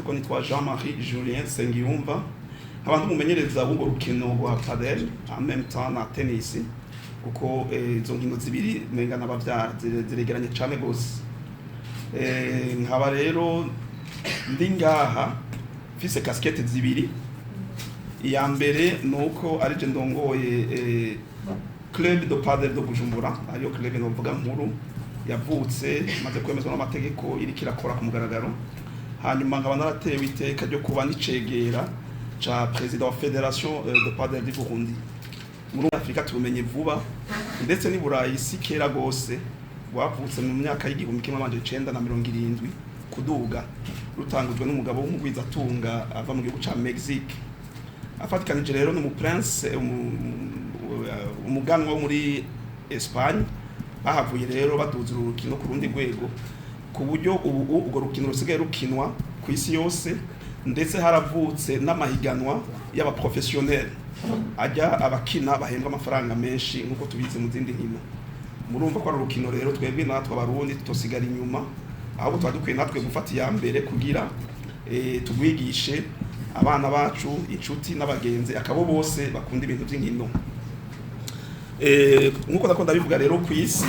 Navuze ko nitwa Jean-Marie Julien Sengiyumva, nkaba ndi umumenyereza w'urwo rukino rwa padel en même temps na tennis, kuko izo nkino zibiri menga n'abavyara ziregeranye cane gose. Nkaba rero ndi ngaha mfise casquette zibiri. Iya mbere ni uko ari je ndongoye club de padel de Bujumbura, ariyo club novuga nkuru yavutse maze kwemezwa n'amategeko, iriko irakora ku mugaragaro. Hanyuma nkaba naratewe iteka ryo kuba n'icegera ca président wa fédération de padel du Burundi. Muri Afrika turumenye vuba, ndetse n'i Burayi si kera gose rwavutse, mu myaka y'1970 kuduga, rutangujwe n'umugabo w'umugwizatunga ava mu gihugu ca Mexique, afatikanije rero n'umu prince, umuganwa wo muri Espagne. Bahavuye rero baduza uru rukino ku rundi rwego, ku buryo ubu urwo rukino rusigaye rukinwa ku isi yose, ndetse haravutse n'amahiganwa y'aba professionnels ajya abakina bahembwa amafaranga menshi nk'uko tubizi mu zindi nkino. Murumva ko ari urukino rero twebwe natwe Abarundi tutosigara inyuma, ahubwo tuba dukwiye natwe gufata iya mbere kugira tugwigishe abana bacu, inshuti n'abagenzi, akabo bose bakunda ibintu by'inkino. Nk'uko ndakunda bivuga rero, ku isi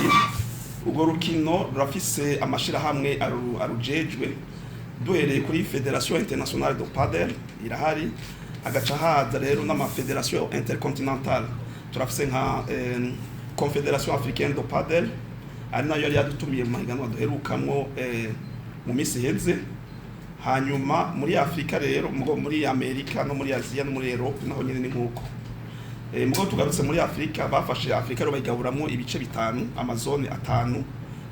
urwo rukino rurafise amashirahamwe arujejwe, duhereye kuri Fédération Internationale de Padel irahari, hagaca haza rero n'ama fédération intercontinentale. Turafise nka Confédération Africaine de Padel, ari nayo yari yadutumiye mu mahiganwa duherukamwo mu minsi iheze. Hanyuma muri Afrika rero, mugo muri Amerika no muri Aziya no muri Europe naho nyene ni nkuko. Mugo tugarutse muri Afrika, bafashe Afrika rero bayigaburamwo ibice bitanu, ama zones atanu,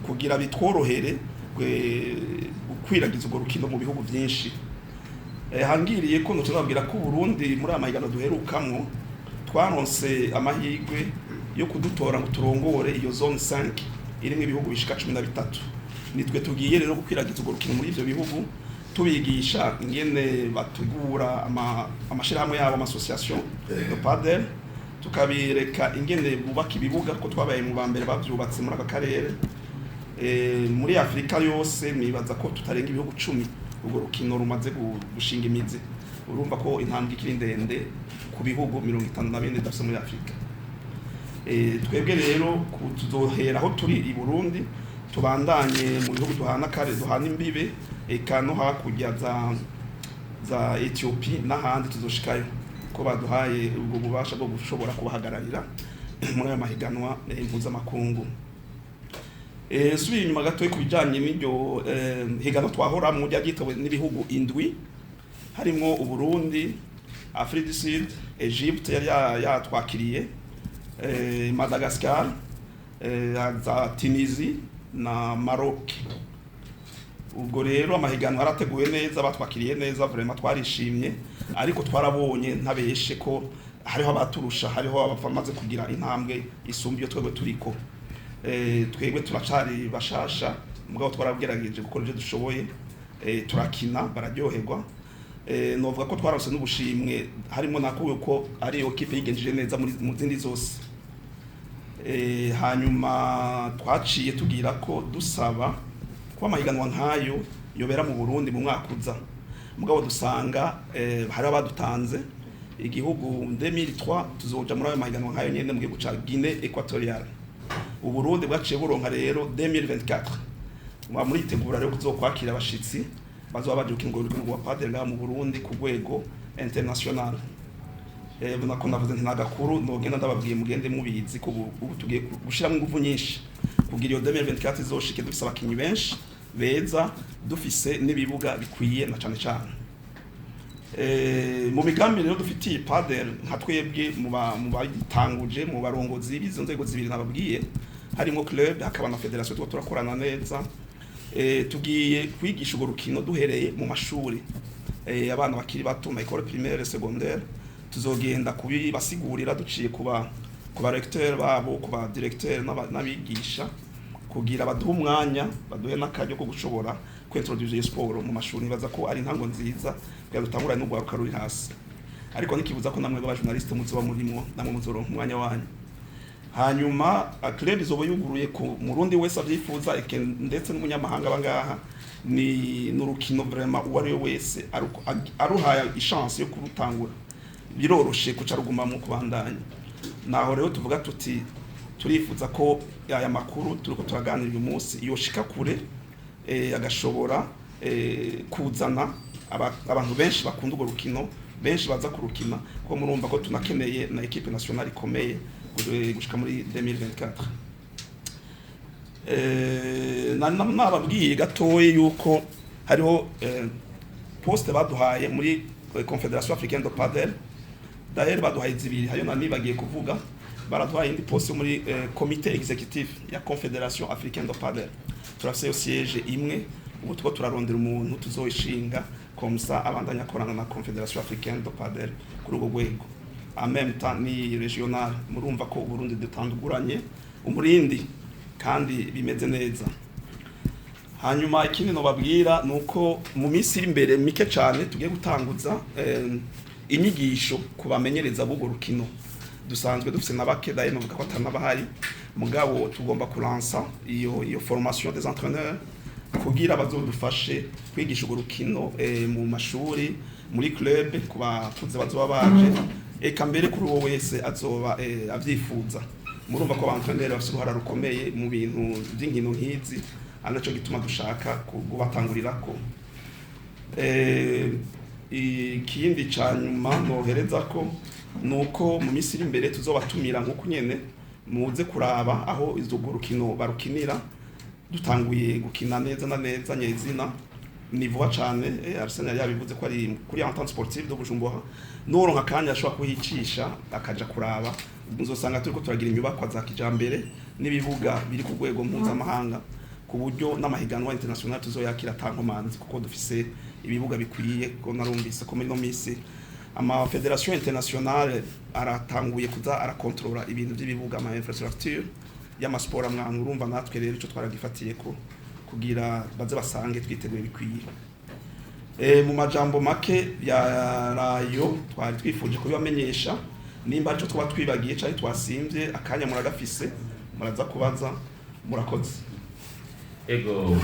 kugira bitworohere gukwiragiza urwo rukino mu bihugu byinshi. Hangiriye ko ntuca nababwira ko Burundi muri aya mahiganwa duherukamwo twaronse amahirwe yo kudutora ngo turongore iyo zone 5 irimwo ibihugu bishika 13. Nitwe tugiye rero gukwiragiza urwo rukino muri ivyo bihugu, tubigisha ingene bategura amashirahamwe yabo, ama association de padel, tukabireka ingene bubaka ibibuga, ko twabaye mu ba mbere bavyubatse muri aka karere. Muri Afrika yose nibaza ko tutarenga ibihugu 10 urwo rukino rumaze gushinga imizi. Urumva ko intambwe ikiri ndende ku bihugu 54 dufise muri Afrika. Twebwe rero tuzohera aho turi i Burundi, tubandanye mu bihugu duhana kare, duhana imbibe, eka no hakurya za Ethiopie n'ahandi tuzoshikayo, ko baduhaye ubwo bubasha bwo gushobora kubahagararira muri ayo mahiganwa mpuzamakungu. Subiye inyuma gato ku bijanye n'iryo higanwa twahoramwo, ryagitawe n'ibihugu indwi, harimwo Uburundi, Afrique du Sud, Egypte yari yatwakiriye, Madagascar, za Tunisie na Maroc. Ubwo rero amahiganwa yarateguwe neza, batwakiriye neza, vraiment twarishimye, ariko twarabonye, ntabeshe, ko hariho abaturusha, hariho abamaze kugira intambwe isumba iyo twebwe turiko. Twebwe turacari bashasha, mugabo twarabwerageje gukora ibyo dushoboye. Turakina bararyoherwa. Novuga ko twaronse n'ubushimwe, harimo nako ko ari équipe yigenjeje neza muri mu zindi zose. Hanyuma twaciye tugira ko dusaba ko amahiganwa nk'ayo yobera mu Burundi mu mwaka uza, mugabo dusanga hari abadutanze igihugu. 2003 tuzoja muri ayo mahiganwa nk'ayo nyene mu gihugu ca Guinée Equatoriale. Uburundi bwaciye buronka rero 2024, muba muritegura rero kuzokwakira abashitsi bazoba baje gukina urwo rukino rwa padel ngaha mu Burundi ku rwego international. Nako navuze nti nagakuru nogenda ndababwiye, mugende mubizi ko ubu tugiye gushiramo ingufu nyinshi kugira iyo 2024 izoshike dufise abakinyi benshi beza, dufise n'ibibuga bikwiye na cane cane. Mu migambi rero dufitiye padel nka twebwe mu bayitanguje, mu barongozi b'izo nzego zibiri nababwiye, harimo club hakaba na fédération, tuba turakorana neza. Tugiye kwigisha urwo rukino duhereye mu mashuri, abana bakiri bato, mu école primaire, secondaire. Tuzogenda kubibasigurira duciye kuba recteur babo, kuba directeur n'abigisha, kugira baduhe umwanya, baduhe n'akaryo ko gushobora kwintroduire iyo sport mu mashuri. Nibaza ko ari intango nziza kugira dutangurane n'urwaruka ruri hasi, ariko nikibuza ko namwe b'aba journaliste muzoba murimwo, namwe muzoronka umwanya wanyu. Hanyuma club izoba yuguruye ku murundi wese avyifuza, ndetse n'umunyamahanga abangaha. Ni n'urukino vraiment uwo ari we wese aruhaye i chance yo kurutangura, biroroshe kuca rugumamwo kubandanya. Naho rero tuvuga tuti turifuza ko aya makuru turiko turaganira uyu munsi yoshika kure, agashobora kuzana abantu benshi bakunda urwo rukino, benshi baza kurukina, kuko murumva ko tunakeneye na équipe nationale ikomeye gushika muri 2024. Nababwiye gatoyi yuko hariho poste baduhaye muri Confédération africaine de padel. D'ailleurs baduhaye zibiri, hariyo na nibagiye kuvuga, baraduhaye indi poste yo muri comité exécutif ya Confédération africaine de padel. Turafise siège imwe, ubu tuko turarondera umuntu tuzoyishinga, comme ça abandanya akorana na Confédération africaine de padel kuri urwo rwego, en même temps ni régional. Murumva ko Uburundi dutanduguranye umurindi kandi bimeze neza. Hanyuma ikindi nobabwira ni uko mu minsi iri imbere mike cyane tugiye gutanguza inyigisho ku bamenyereza b'urwo rukino. Dusanzwe dufise na bake, daye novuga ko atanabahari, mugabo tugomba kulansa iyo formation des entraîneurs kugira bazodufashe kwigisha urwo rukino mu mashuri, muri club, ku bakuze bazoba baje, eka mbere kuri uwo wese azoba avyifuza. Murumva ko aba entraîneurs bafise uruhara rukomeye mu bintu by'inkino nk'izi, ari naco gituma dushaka kubatangurirako. Ikindi ca nyuma nohereza ko nuko mu minsi iri imbere tuzobatumira nk'uko nyene muze kuraba aho izo rukino barukinira. Dutanguye gukina neza na neza nyezina ni vuba cane. Arsenal yabivuze ko ari kuri Entente Sportive de Bujumbura. Noronka akanya ashobora kuhicisha akaja kuraba, muzosanga turiko turagira inyubakwa za kijambere n'ibibuga biri ku rwego mpuzamahanga, ku buryo n'amahiganwa international tuzoyakira atankomanzi, kuko dufise ibibuga bikwiye. Ko narumvise ko muri no misi ama fédération internationale aratanguye kuza arakontorora ibintu by'ibibuga, ama infrastructure y'amasiporo amwamwe. Urumva natwe rero ico twaragifatiye ko kugira baze basange twiteguye bikwiye. Mu majambo make ya rayo twari twifuje kubibamenyesha. Nimba arico twaba twibagiye canke twasimvye, akanya muragafise, muraza kubaza. Murakoze. Ego.